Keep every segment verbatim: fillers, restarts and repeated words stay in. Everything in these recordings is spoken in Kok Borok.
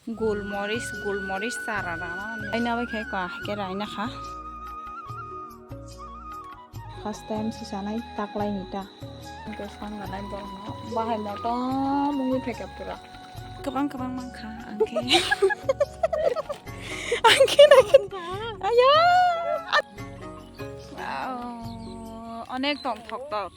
Gulmoris, gulmoris chara rana. Aina bai khai ka, ke raina kha. First time si sanai taklai ni ta. Ke sang ganai borno. Bahai motom mungwi phai ka pura. Kwbang kwbang mang kha, ang khe. Ang khe na khe. Aya. Wow. Onek tong thok tok.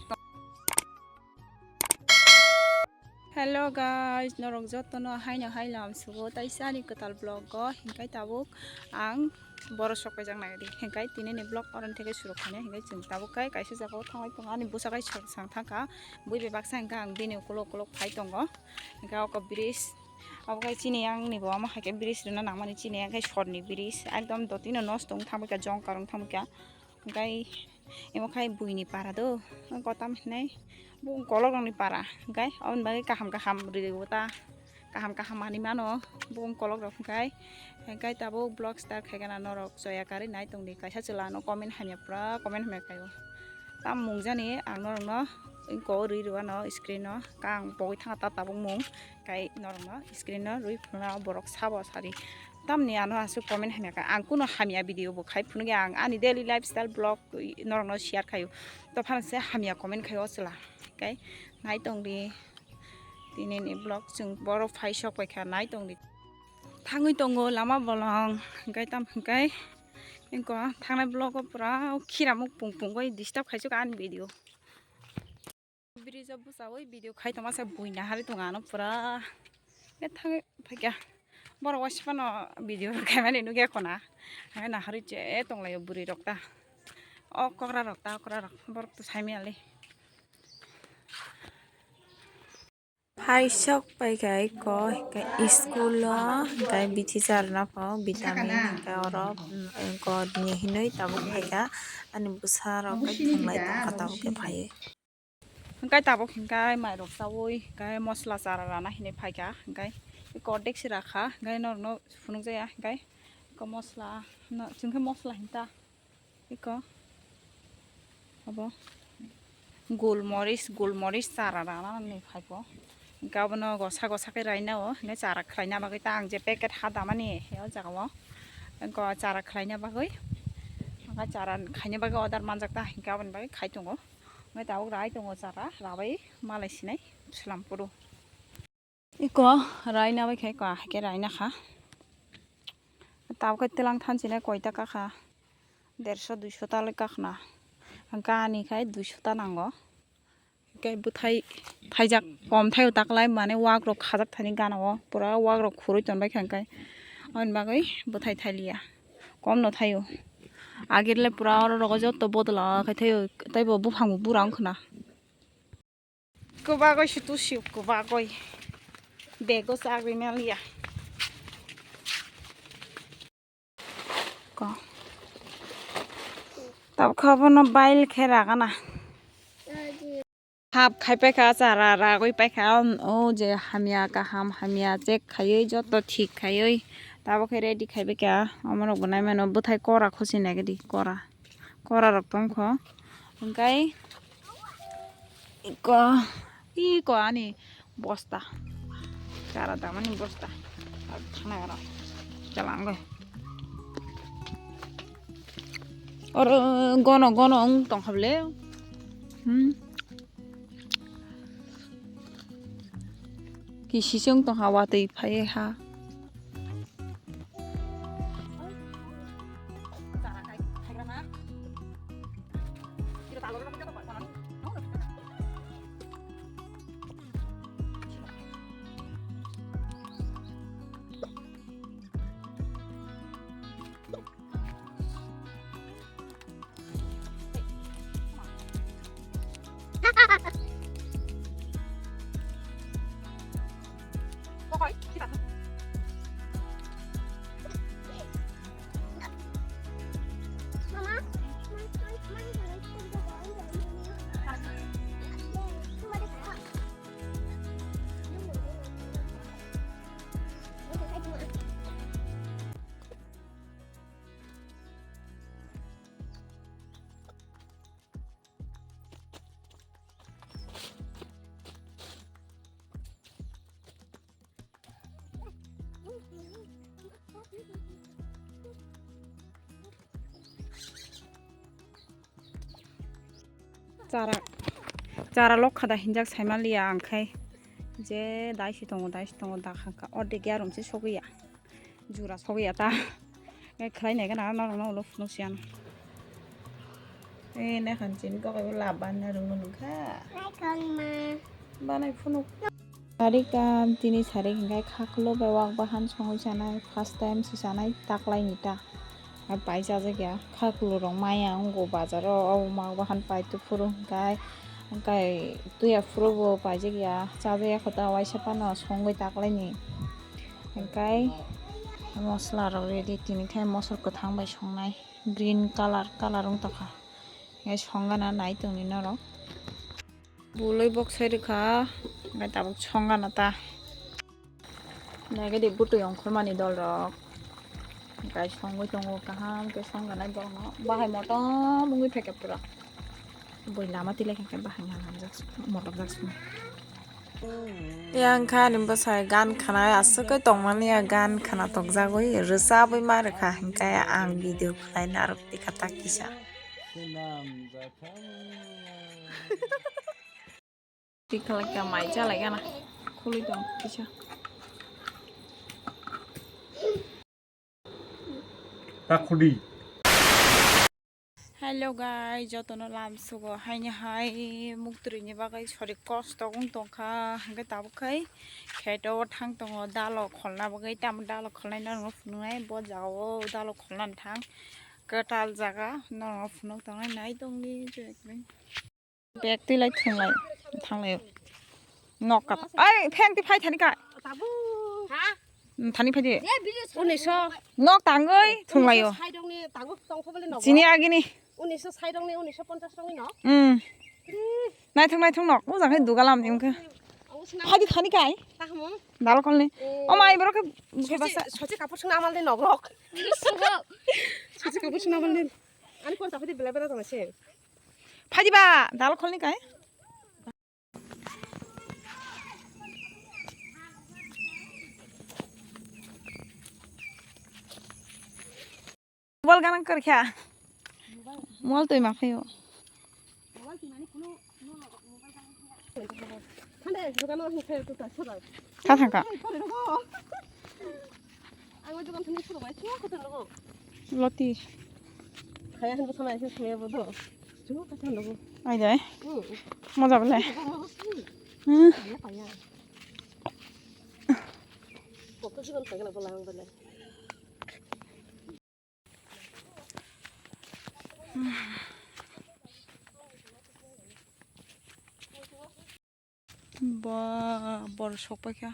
Hello guys, norok jotono haino hai lam sugo tai sani kwtal vlog o, hinkai tabuk ang boro sok paijak nai di, hinkai tini ni vlog oron theke surok khainai, hinkai chwng tabuk kai kaisa jaga o thanglai tongo, ani bwsa kai sok sang thangkha, bui bai baksa hinka ang bini ukulok ukulok phai tongo, hinka oko bridge, abo kai chini yang ni bo omo hai khe bridge rwna nangmani, chini yang khe sor ni bridge, ekdom dotino nosto wng thangbai kha, jong karwng thangbai kha. Hingkai imo khai buini para do, kotam hinai bo kolok rokni para, hingkai aboni bagwi kaham kaham rwgo ta, kaham kaham manwi mano bo kolok rok, hingkai hingkai tabuk vlog start khaikha na norok choya karwi nai tongdi, kaisa chwla ano comment hamya pura comment hamya khaio, tam mungjani ang norokno ko rwi rwano screen o, kang pogwi thangkha ta tabuk mung. Kai norokno screen o rwi phunukna borok sabo sari. Tamni ano aswk comment hamya kha. Ang kuno hamya video bo khai phunukya, ang ani daily lifestyle vlog norokno share khaio. To phano se hamya comment khai o chwla. Kai nai tongdi. Tini ni vlog chwng borok phai sok pai kha, nai tongdi. Thangwi tongo lama bolong. Hingkai tam hingkai. Engko thangnai vlog o pura khiramuk pung pung bai disturb khai sok ani video. Bridge o bwsai video khai tongma se buina hari tongo ano pura. Ke thang phaikya. Borok waisa phano video rok khaimani nukya khuna. Hai naharwi che tonglaio bwrwi rok ta. O kokra rok ta okra rok borok to saimali. Phaisok paikha eko school o, hingkai bithi charwna pho vitamin hingkai oro, mm, god ni hinwi tabuk phaikha ani bwsa rok kai thwnglai tongkha tabuk khe phaiwi. Hingkai tabuk hingkai mairok chaui hingkai mosla chara rana hinwi phaikha, hingkai eko dekse rakha, hingkai norokno phunukjaya, hingkai eko mosla no chwngkhe mosla hinta. Eko abo gulmoris, gulmoris chara rana ni phaibo. Hingke abono gosa gosa khe raina o, hingke chara khlaina bagwi ta ang je packet ha damani he o jaga o. Eko chara khlaina bagwi, hingke chara khaina bagwi order manjak ta, hingke aboni bagwi khai tongo. Hingke tabuk rai tongo chara, rabai malai sinai swlam phuru. Eko raina bai khe eko ahai khe raina kha. Tabuk khe twilang thanchine koita kakha. Derso duiso ta le kakhna. Gani khai duiso ta nango. Hingke bwthai thaijak kom thaio taklai mane wak rok khajak thani gana o. Pura wak rok khurui tonbai kha hingke. Aboni bagwi bwthai thailia. Kom no thaio. Agir le pura oro rogo joto bodol o khai thaio. Tei bo buphang bo bura wngkhna. Kwbagwi se tusi kwbagwi. Bego chagwi maliya. Ko. Tabukha bono bail khe ragana. Hap khai paikha chara ragwi paikha o je hamya kaham hamya check khaiwi joto thik khaiwi tabukhe ready khaibaikha omo rokbo naimano bwthai kora khusi naigwdi kora. Kora rok tongkho. Hingkai iko, iko ani bosta. Chara damani bosta. Ar thana aro. Chalangoi. Oro gono gono wng tongkha bwle. Hmm. Kisi se wng tongkha watwi phaiwi ha. Chara, chara lokha da hinjak saimaliya ang khai. Je daisi tongo, daisi tongo, da khangkha. Ordek ya romse sogwi ya. Jura sogwi ya ta. Ngai khlai nai gana norok no ulo phunuk siyan. Eh, nai khan chini kokai bo lab ban na rung nung kha. Nai khan ma. Banai phunuk. Sarik, ah, tini sarik hingkai kha khwlwk bai wak bahan songwi chanai, first time se chanai taklaini ta. Ar pai chajagya kha khwlwk rok maya wngo bazaro, o wak bahan pai tuphuru hingkai, hingkai tuya phuru bo paijagya, chajagya kho ta waisa phano songwi taklaini. Hingkai mosla rok ready, tini khai mosok kwthang bai songnai, green colour, colour wng tongkha. Hingkai songana nai tongni norok. Bului bok sai rwkha, hingke tabuk songana ta. Nai gede bwtwi ongkhormani dol rok. Hingke songwi tongo kaham khe songjanai borokno. Bahai motom wngwi phaikha pura. Bui lama twi lai khe bahai nang hamjak motom jak song. Yang kha ni bwsai gan khanai aswk tongmani ya gan khana tokjagwi rwchabwi ma rwkha hingke ang video khlai narwk tikha ta kisa. Tikhalaka mai chalai gana khului tong kisa. Takhudi. Hello guys, jotono lamsugo haini hai muktwrwini bagwi sori kosto wng tongkha, hwnkhe tabuk khai kheto thang tongo dalo kholna bagwi, tamo dalo kholnai norokno phunuknai, bo jagao dalo kholna thang kwtal jaga norokno phunuk tongnai nai tongdi. Bag twi lai thwnglai, thanglai. Nok kap. Ai, pheng twi phai thani ka. Tabu. Ha? Thani phai di. Unisho. Nok tangwi thwnglai o. Unisho saidongni tabu tongkho bole nok. Chini agini. Unisho saidongni, unisho ponchas tongni nok. Hmm. Naithok naithok nok. Ujang hai dugalam ni wngkha. Phai di thani kai. Tahmo. Dal kolni. O mai borok khe sochi, basa. Sochi kapur suna amal ni nok rok. Sochi kapur suna amal ni. Ani kon taphai di bela bela tongse. Phai di ba, dal kolni kai. Mobile ganang kar kya? Mobile twi ma phaio. Tha thangka. Loti. Ai dai. Moja bole. Hmm. Ba, bor sok paikha.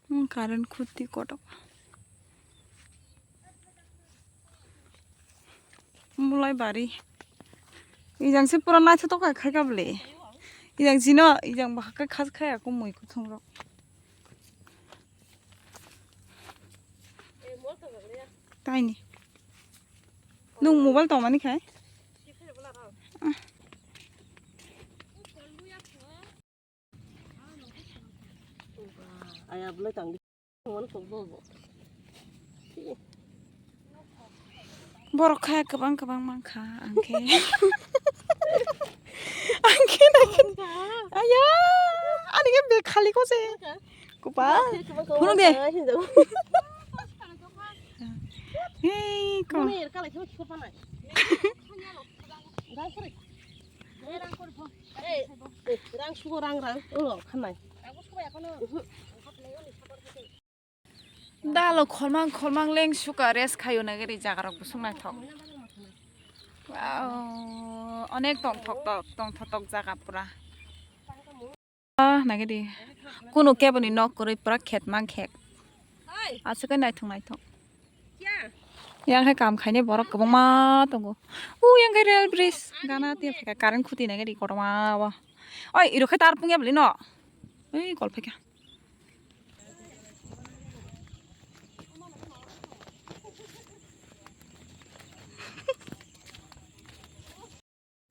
Hmm, current khuti kotok. Mulai bari. Ijang se pura naithotok khai kha bole. Ijang jino, ijang bahai khe khas khaya ko mui kuthung rok. Taini. Nung mobile tongmani khai? Aya bwlai tang di. Borok kha kwbang kwbang mankha ang khe. Ang khe nai khe. Aya, ani khe bag khali ko se. Kupa. Phunu de. Hei ko. Rang sugo rang rang. Oh, khanai. Dalo kholmang kholmang leng suka rest khayo nagari jaga rok busung naithok. Wow, onek tongthok tok, tongthok tok jaga pura. Ah, nagari. Kuno keboni nok kwrwi pura khet mang khet. Aswk naithok naithok. Yang hai kam khainai borok kwbangma tongo. U yang hai rail bridge gana tiya phaikha current khuti nagari kotorma o. Oi, iro khai tar pungya bwlwi no. Oi, kol phaikha.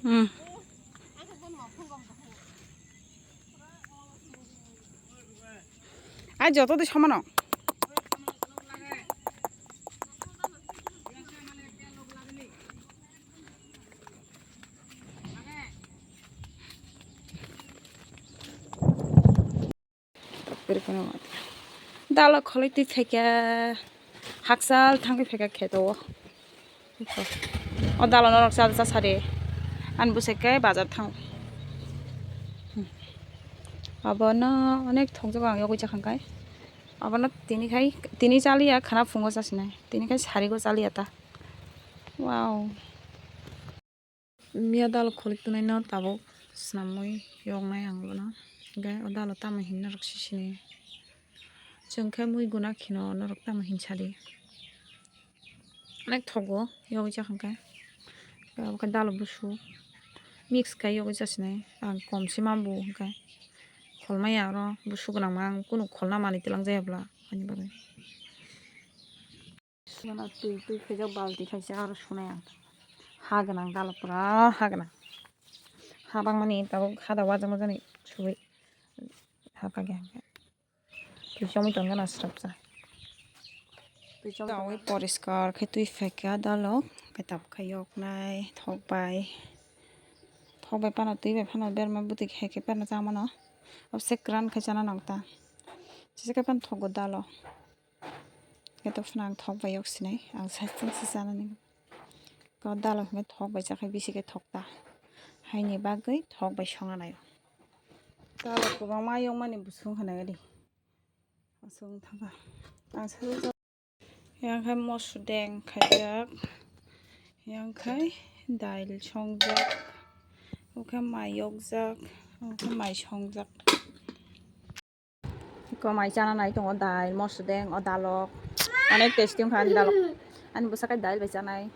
Hmm. Ai joto de samano. Dalo kholi twi phaikha, hakchal thangwi phaikha kheto o. O dalo norok chal cha sari. Ani bwsai khe bazar thang. Abono onek thokjago ang yogwi chakhang kai. Abono tini khai, tini chaliya khana phungo chasinai. Tini khai sarigo chaliya ta. Wow. Miya dalo kholik tonai no tabuk swnamwi yoknai ang bono. Hingkhe o dalo tamo hinna rok sisini. Chwng khe mui guna kheno norok tamo hinsadi. Onek thogo yogwi chakha khe. Obo khe dalo busu mix khai yogwi chasinai. Ang kom se mambu hwnkhe kholmaya oro busu gwnangma ang kunu kholna manwi twlang jaya bwla ani bagwi. Sugana twi twi khaijak balti khaisa aro sunai ang. Ha gwnang dalo pura ha gwnang. Ha bangmani tabuk hada wajakma jani suwi ha kagya hwnkhe. Twi chomwi tongkha na srapsa. Twi chomwi tongkha. Poriskar khe twi phaikha dalo khe tabuk khe yoknai thok bai. Thok bai phano twi bai phano berma bwtwi khe khe phano chamano. Obse kwran khe chana nang ta. Chisa khe phano thogo dalo. Khe to phano ang thok bai yok sinai, ang saichung se chanani. Ko dalo hwnwi thok bai chakhe bisi khe thok ta. Haini bagwi thok bai songna naio. Dalo kwbangma yokmani busung hwnwi ri. Aswk wng thangkha. Ang saichung. Yang khai mosodeng khaijak. Yang khai dail songjak. Okhai mai yokjak. Okhai mai songjak. Iko mai chana nai tongo dal, mosodeng, o dalok. Onek tasty wngkha ani dalok. Ani bwsa khe dal bai chanai.